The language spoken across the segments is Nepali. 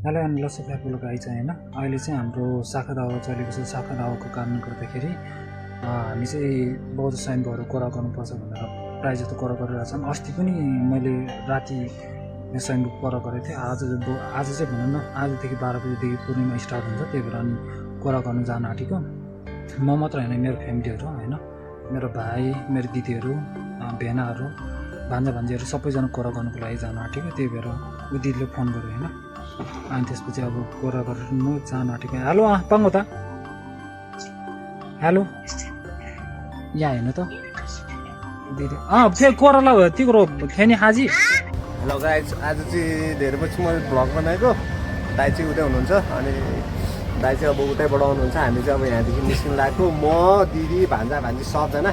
हेलो एन्ड लस अफ एप्पलको गाई चाहिँ होइन अहिले चाहिँ हाम्रो शाखा दावा चलेको छ। शाखा दावाको कारणले गर्दाखेरि हामी चाहिँ बौद्ध स्वयम्भूहरू कोरा गर्नुपर्छ भनेर प्रायः जस्तो कोरा गरिरहेको छौँ। अस्ति पनि मैले राति स्वयम्भू कोरा गरेको थिएँ। आज चाहिँ भनौँ न आजदेखि 12 बजीदेखि पूर्णिमा स्टार्ट हुन्छ, त्यही भएर अनि कोरा गर्नु जान आँटेको। म मात्र होइन, मेरो फ्यामिलीहरू होइन, मेरो भाइ, मेरो दिदीहरू, भेनाहरू, भान्जा भान्जीहरू सबैजना कोरा गर्नुको लागि जान आँटेको। त्यही भएर ऊ दिदीले फोन गर्यो होइन, अनि त्यसपछि अब कोरा गरेर म जान आँटेको। हेलो पाङ्गो त, हेलो यहाँ हेर्नु त दिदी। फेरि कोराला तिम्रो खेनी हाजी। हेलो गाइज, आज चाहिँ धेरै पछि मैले भ्लग बनाएको। दाइ चाहिँ उतै हुनुहुन्छ अनि दाइ चाहिँ अब उतैबाट आउनुहुन्छ। हामी चाहिँ अब यहाँदेखि निस्किन लागेको, म दिदी भान्जा भान्जी सबजना।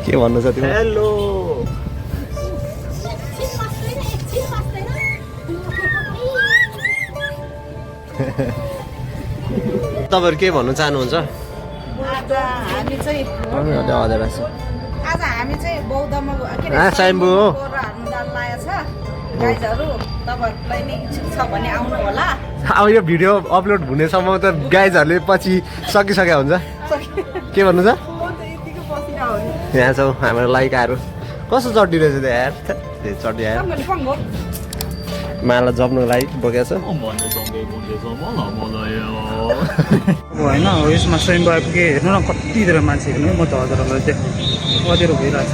के भन्नु छ तिम्रो? हेलो तपाईँहरू के भन्नु चाहनुहुन्छ? आज हामी चाहिँ बौद्धमा स्वयम्भू हो। हार्नु जान लागेको छ। गाइजहरू तपाईँहरूलाई नै इच्छुक छ भने आउनु होला। अब यो भिडियो अपलोड हुनेसम्म त गाइजहरूले पछि सकिसक्यो हुन्छ। के भन्नु छ? यहाँ छौँ हाम्रो लाइकाहरू। कस्तो चड्डी रहेछ त्यो यार, चड्डी यार माला जप्नुको लागि बोकेको छ। होइन यसमा स्वयम्भू आइपुगे, हेर्नु न कति धेरै मान्छे, हेर्नु म त हजुरहरूलाई त्यहाँ अँध्यारो भइरहेछ।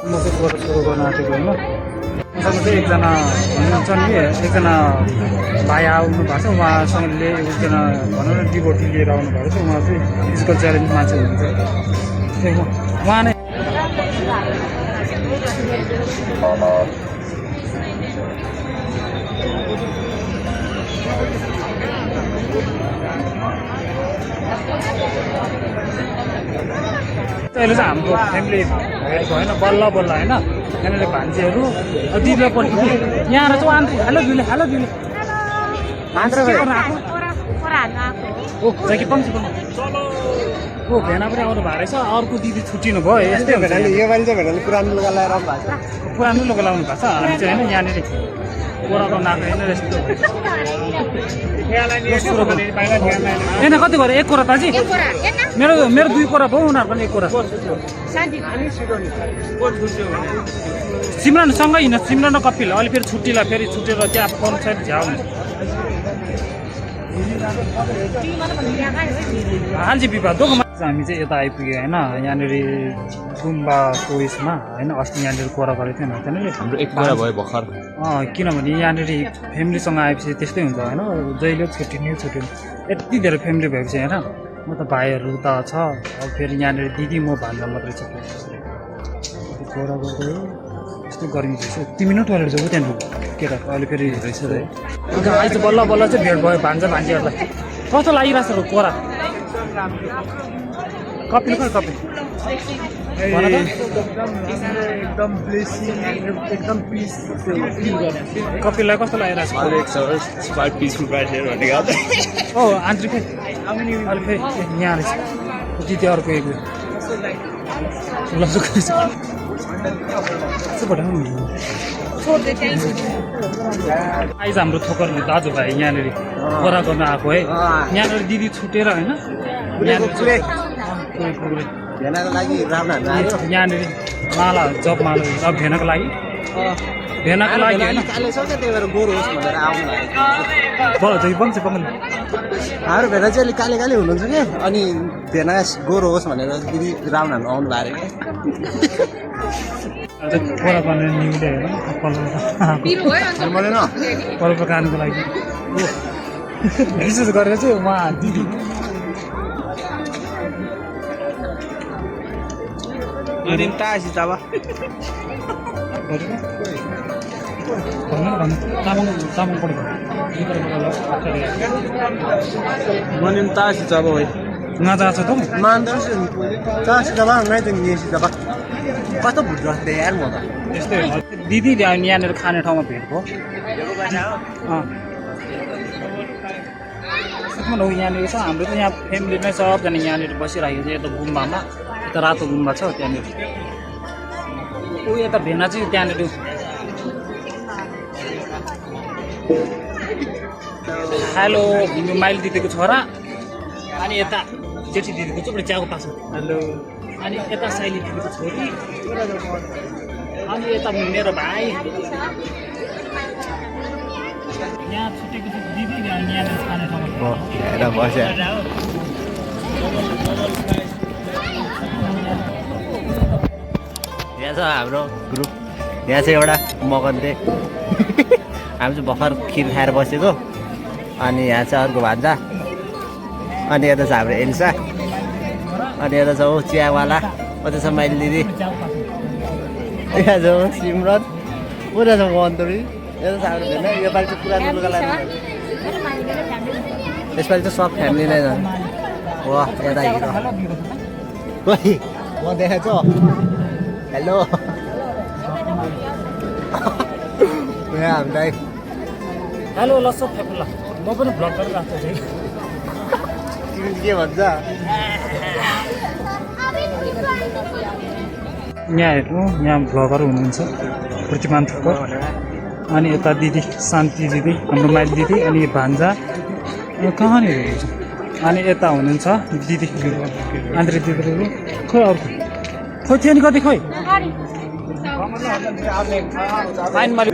म चाहिँ कोरा सुरु गर्न आँटेको होइन। मसँग चाहिँ एकजना हुनुहुन्छ नि, एकजना भाइ आउनु भएको छ। उहाँसँगले एकजना भनौँ न डिभोटी लिएर आउनु भएको छ। उहाँ चाहिँ फिजिकल च्यालेन्ज मान्छे हुनुहुन्छ। उहाँ नै अहिले चाहिँ हाम्रो फ्यामिली भएको होइन, बल्ल बल्ल होइन। यहाँनिर भान्जीहरू दिदीलाई पनि यहाँ रहेछ। हेलो दिदी, हेलो दिदी। ओ जकी पङ्सी ओ भेना पनि आउनु भएको रहेछ। अर्को दिदी छुट्टिनु भयो। यस्तै हुन्छ, योपालि चाहिँ भेनाले पुरानो लुगा लगाएर आउनु भएको छ। पुरानो लुगा लाउनु भएको छ। हामी चाहिँ होइन यहाँनिर कोराको नाको होइन यस्तो होइन। कति गऱ्यो? एक कोरा दाजी? मेरो 2 कोरा भयो, उनीहरूको पनि 1 कोरा। सिमरनसँगै हिँड्छ, सिमरन र कपिल। अहिले फेरि छुट्टीलाई फेरि छुट्टेर त्यहाँ पाउनु छैन, झ्याउ हाल्जी बिपा दोकानमा। हामी चाहिँ यता आइपुग्यो होइन, यहाँनिर गुम्बाको उयसमा होइन। अस्ति यहाँनिर कोरा गरेको थिएन त्यहाँनिर हाम्रो 1 कोरा भयो भर्खर। किनभने यहाँनिर फ्यामिलीसँग आएपछि त्यस्तै हुन्छ होइन, जहिले छुट्टिने यति धेरै फ्यामिली भएपछि होइन। म त भाइहरू त छ, अब फेरि यहाँनिर दिदी म भान्जा मात्रै छ। कोरा गर्दै यस्तो गर्मी रहेछ। तिमी नै टोइलेट जाऊ त्यहाँनिर केटा, अहिले फेरि रहेछ है। अहिले चाहिँ बल्ल बल्ल चाहिँ भेट भयो भान्जा भान्जीहरूलाई। कस्तो लागिरहेछ र कोरा? कपिल खै कपिल एकदम ब्लेसिङ एकदम पिस फिल गर्ने। कपिललाई कस्तो लागिरहेछ? ओ आन्तरिक अहिले फेरि यहाँ रहेछ दिदी अर्को एक आइज हाम्रो थोकर दाजुभाइ यहाँनिर कोरा गर्न आएको है। यहाँनिर दिदी छुटेर होइन, यहाँनिर माला जप माला अब भेनाको लागि होइन। हाम्रो भेना चाहिँ अलिक काले काले हुनुहुन्छ कि, अनि भेना गोरो होस् भनेर दिदी राउन्ड हाल्नु आउनु भएको कोरा गर्ने निउले कल्प खानुको लागि विशेष गरेर चाहिँ उहाँ दिदी Manin tayo si Chabo eh. नजा छ त मान्दछ चासित भए नै त निसित भए कस्तो भुट जस्तै यार म त त्यस्तै हो दिदी यहाँनिर खाने ठाउँमा भेट भयो यहाँनिर छ हाम्रो त यहाँ फ्यामिली नै सबजना यहाँनिर बसिरहेको छ यता गुम्बामा यता रातो गुम्बा छ त्यहाँनिर ऊ यता भेना चाहिँ त्यहाँनिर हेलो माइल दिदीको छोरा अनि यता जेठी दिदीको चाहिँ च्याको पासो हेलो अनि यता साइली दिदीको छोरी अनि यता मेरो भाइ यहाँ छुटेको चाहिँ दिदी यहाँनिर खाने ठाउँमा हेर बस्या यहाँ छ हाम्रो ग्रुप यहाँ चाहिँ एउटा मगन्ते हामी चाहिँ भर्खर खिर खाएर बसेको अनि यहाँ चाहिँ अर्को भान्जा अनि यता छ हाम्रो एल्सा अनि यता छ ऊ चियावाला कता छ माइली दिदी यहाँ छ सिमरन पुरा छ अन्तरी यता छ हाम्रो भेना योपालि चाहिँ पुरानो लुगा लानु यसपालि चाहिँ सब फ्यामिली नै छ वाह यता हिरो कोही म देखाएको छु हेलो यहाँ हामीलाई हेलो लस्सो फेकुला म पनि भ्लग गरिरहेको छु के भन्छ यहाँ हेर्नु यहाँ भ्लगर हुनुहुन्छ प्रतिमान थुक्क अनि यता दिदी शान्ति दिदी हाम्रो माइली दिदी अनि भान्जा कहाँनिर हुनुहुन्छ अनि यता हुनुहुन्छ दिदी आन्द्रे दिदीहरू खोइ अर्को खोइ थियो नि कति खोइ फाइन मारि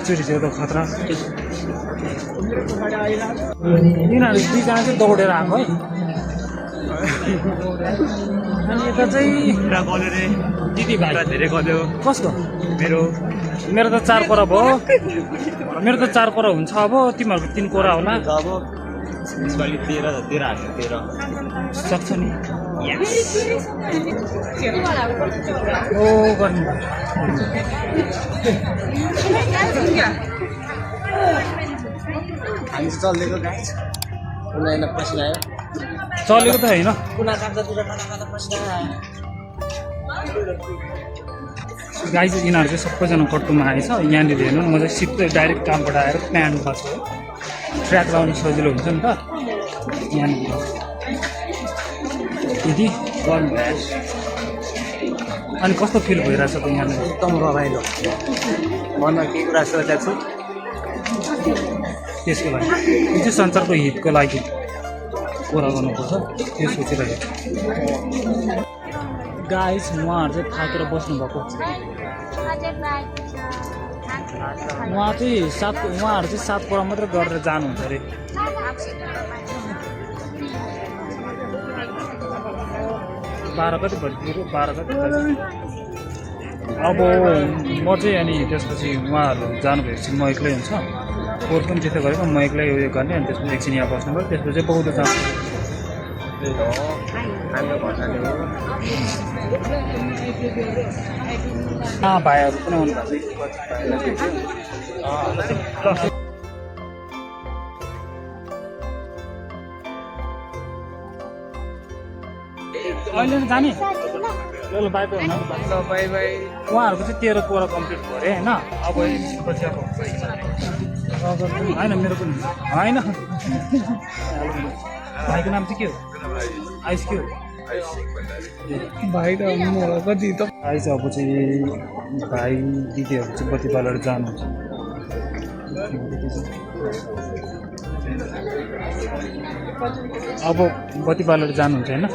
चोरी चाहिँ त खतरा यिनीहरू दुईजना चाहिँ दौडेर आएको है अनि यता चाहिँ दिदी भाइ धेरै गल्यो कसको मेरो त 4 कोरा भयो मेरो त 4 कोरा हुन्छ अब तिमीहरूको 3 कोरा होला सक्छ नि ओ गर्नु हामी चलेको गाइस उनीहरूलाई पसिना आयो चलेको त होइन गाइस यिनीहरू चाहिँ सबैजना कट्टुमा आएछ यहाँनिर हेर्नु म चाहिँ सिधै डाइरेक्ट कामबाट आएर प्यान्ट भएको छु ट्र्याक लाउनु सजिलो हुन्छ नि त यहाँनिर दिदी गर्नु अनि कस्तो फिल भइरहेछ त यहाँनिर एकदम रमाइलो मनमा के कुरा सोचेको छु त्यसको लागि यो चाहिँ संसारको हितको लागि कुरा गर्नुपर्छ त्यो सोचिरहेको गाइस उहाँहरू चाहिँ थाकेर बस्नुभएको उहाँ चाहिँ उहाँहरू चाहिँ 7 कोरा मात्रै गरेर जानुहुन्छ अरे 12 कति बजीतिर 12 कति अब म चाहिँ अनि त्यसपछि उहाँहरू जानुभएपछि म एक्लै हुन्छ कोर पनि त्यस्तो गरेको म एक्लै उयो गर्ने अनि त्यसपछि एकछिन यहाँ बस्नु पऱ्यो त्यसपछि बहुत जान्छ भाइहरू पनि आउनु भएको छ अहिले जाने ल बाई बाई बाई बाई उहाँहरूको चाहिँ 13 कोरा कम्प्लिट भयो अरे होइन अब पछि अब होइन मेरो पनि होइन भाइको नाम चाहिँ के हो आइस के हो भाइ त कति त आइस अब चाहिँ भाइ दिदीहरू चाहिँ बत्ती बालेर जानुहुन्छ अब बत्ती बालेर जानुहुन्छ होइन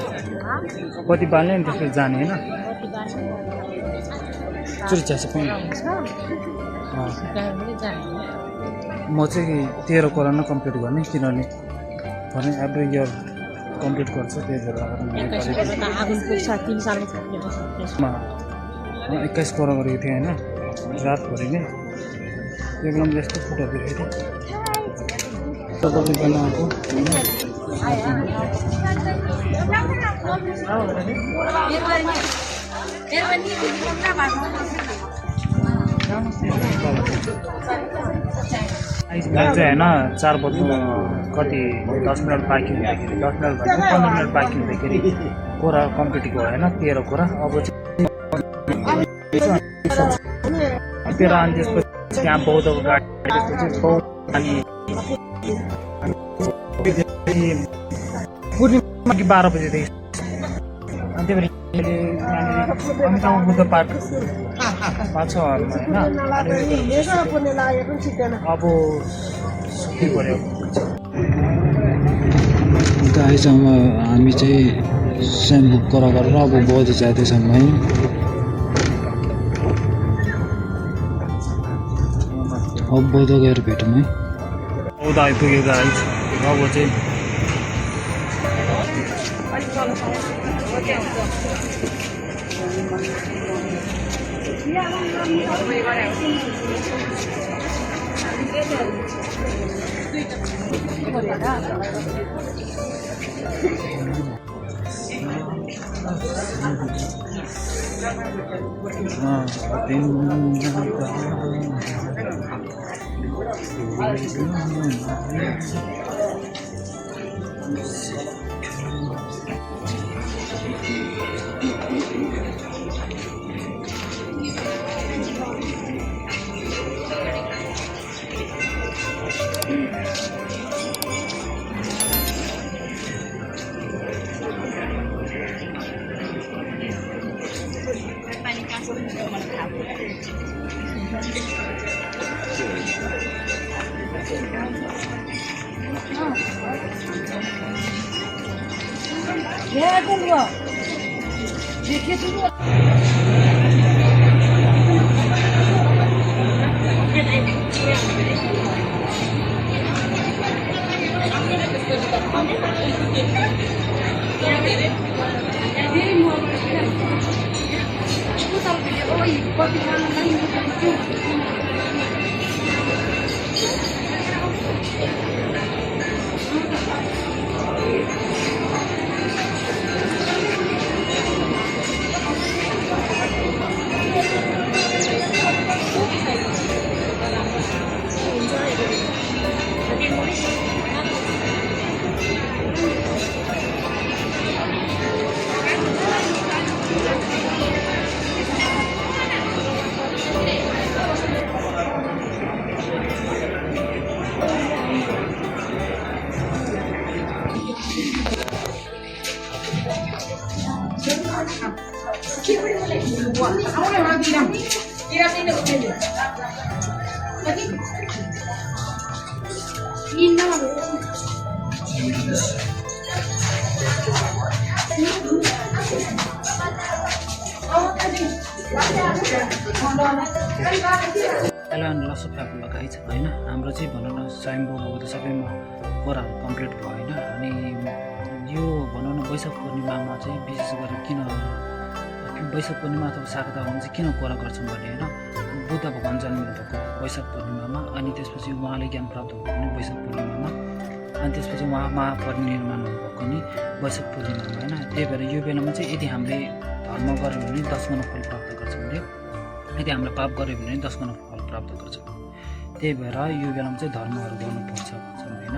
बत्ती बाल्ने अनि त्यसपछि जाने होइन चुरी चिया पनि म चाहिँ 13 कोरा नै कम्प्लिट गर्ने किनभने भने एभ्री इयर कम्प्लिट गर्छ त्यही भएर 21 कोरा गरेको थिएँ होइन रातभरि नै त्यो बेला मैले यस्तो फुटा दिएको थिएँ बनाएको होइन 4 बज्नु कति 10 मिनट बाँकी हुँदाखेरि 10 मिनट भन्दा 15 मिनट बाँकी हुँदाखेरि कोरा कम्प्लिट भयो होइन 13 कुरा अब चाहिँ 13 अनि त्यसपछि त्यहाँ बौद्धको गाडी त्यसपछि अनि पूर्णिमा कि 12 बजीदेखि अनि त्यही भएर अमिताभ बुद्ध पार्क छ होइन अब सुत्नु पऱ्यो गाईसँग हामी चाहिँ स्याम्पू करा गरेर अब बौद्ध जाँदैछौँ है अब बौद्ध गएर भेटौँ है बौद्ध आइपुगेको है अब चाहिँ एलान लसोफ्याप लगाइ छ होइन हाम्रो चाहिँ भनौँ न स्वयम्भू बौद्ध सबैमा कोराहरू कम्प्लिट भयो होइन अनि यो भनौँ न वैशाख पूर्णिमामा चाहिँ विशेष गरेर किन वैशाख पूर्णिमा अथवा शारदामा चाहिँ किन कोरा गर्छौँ भने होइन बुद्ध भगवान् जन्मिनुभएको वैशाख पूर्णिमामा अनि त्यसपछि उहाँले ज्ञान प्राप्त भएको पनि वैशाख पूर्णिमामा अनि त्यसपछि उहाँ महापरिनिर्वाण हुनुभएको नि वैशाख पूर्णिमामा होइन त्यही भएर यो बेलामा चाहिँ यदि हामीले धर्म गऱ्यौँ भने 10 गुणा फल प्राप्त गर्छौँ अरे यदि हामीले पाप गऱ्यौँ भने 10 गुणा फल प्राप्त गर्छौँ त्यही भएर यो बेलामा चाहिँ धर्महरू गर्नुपर्छ भन्छौँ होइन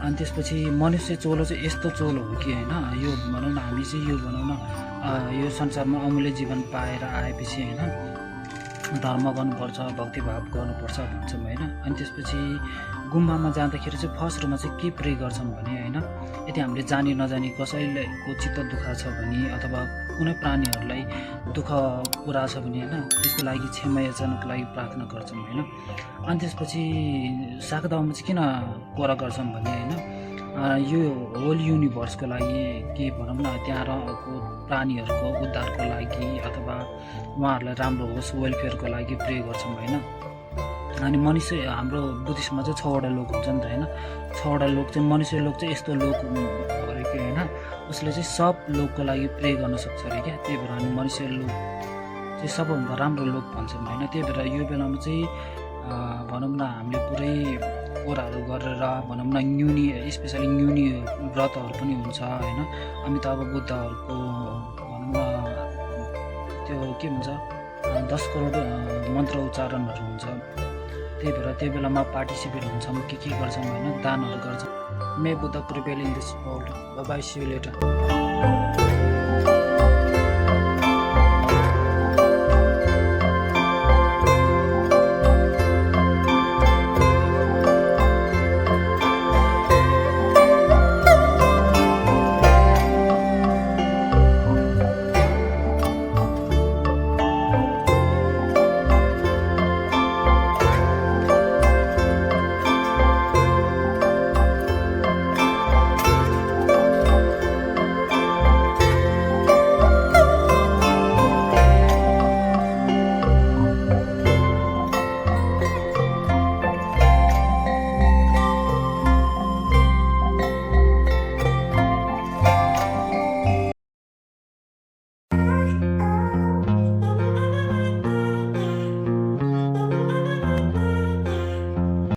अनि त्यसपछि मनुष्य चोलो चाहिँ यस्तो चोलो हो कि होइन यो भनौँ न हामी चाहिँ यो भनौँ न यो संसारमा अमूल्य जीवन पाएर आएपछि होइन धर्म गर्नुपर्छ भक्तिभाव गर्नुपर्छ भन्छौँ होइन अनि त्यसपछि गुम्बामा जाँदाखेरि चाहिँ फर्स्टमा चाहिँ के प्रे गर्छौँ भने होइन यदि हामीले जानी नजानी कसैको चित्त दुःख छ भने अथवा कुनै प्राणीहरूलाई दुःख पुरा छ भने होइन त्यसको लागि क्षमा याचनाको लागि प्रार्थना गर्छौँ होइन अनि त्यसपछि शारदामा चाहिँ किन कोरा गर्छौँ भने होइन यो होल युनिभर्सको लागि के भनौँ न त्यहाँ रहेको प्राणीहरूको उद्धारको लागि अथवा उहाँहरूलाई राम्रो होस् वेलफेयरको लागि प्रे गर्छौँ होइन अनि मनुष्य हाम्रो बुद्धिस्टमा चाहिँ 6वटा लोक हुन्छ नि त होइन 6वटा लोक चाहिँ मनुष्य लोक चाहिँ यस्तो लोक अरे कि होइन उसले चाहिँ सब लोकको लागि प्रे गर्न सक्छ अरे क्या त्यही भएर हामी मनुष्य लोक चाहिँ सबभन्दा राम्रो लोक भन्छौँ होइन त्यही भएर यो बेलामा चाहिँ भनौँ न हामीले पुरै कोराहरू गरेर भनौँ न न्युनी स्पेसली न्युनी व्रतहरू पनि हुन्छ होइन अमिताभ बुद्धहरूको भनौँ न त्यो के भन्छ 10 करोड मन्त्र उच्चारणहरू हुन्छ। त्यही भएर त्यो बेलामा पार्टिसिपेट हुन्छौँ, के गर्छौँ होइन, दानहरू गर्छौँ। May Buddha prevail in this world. Bye see you letter.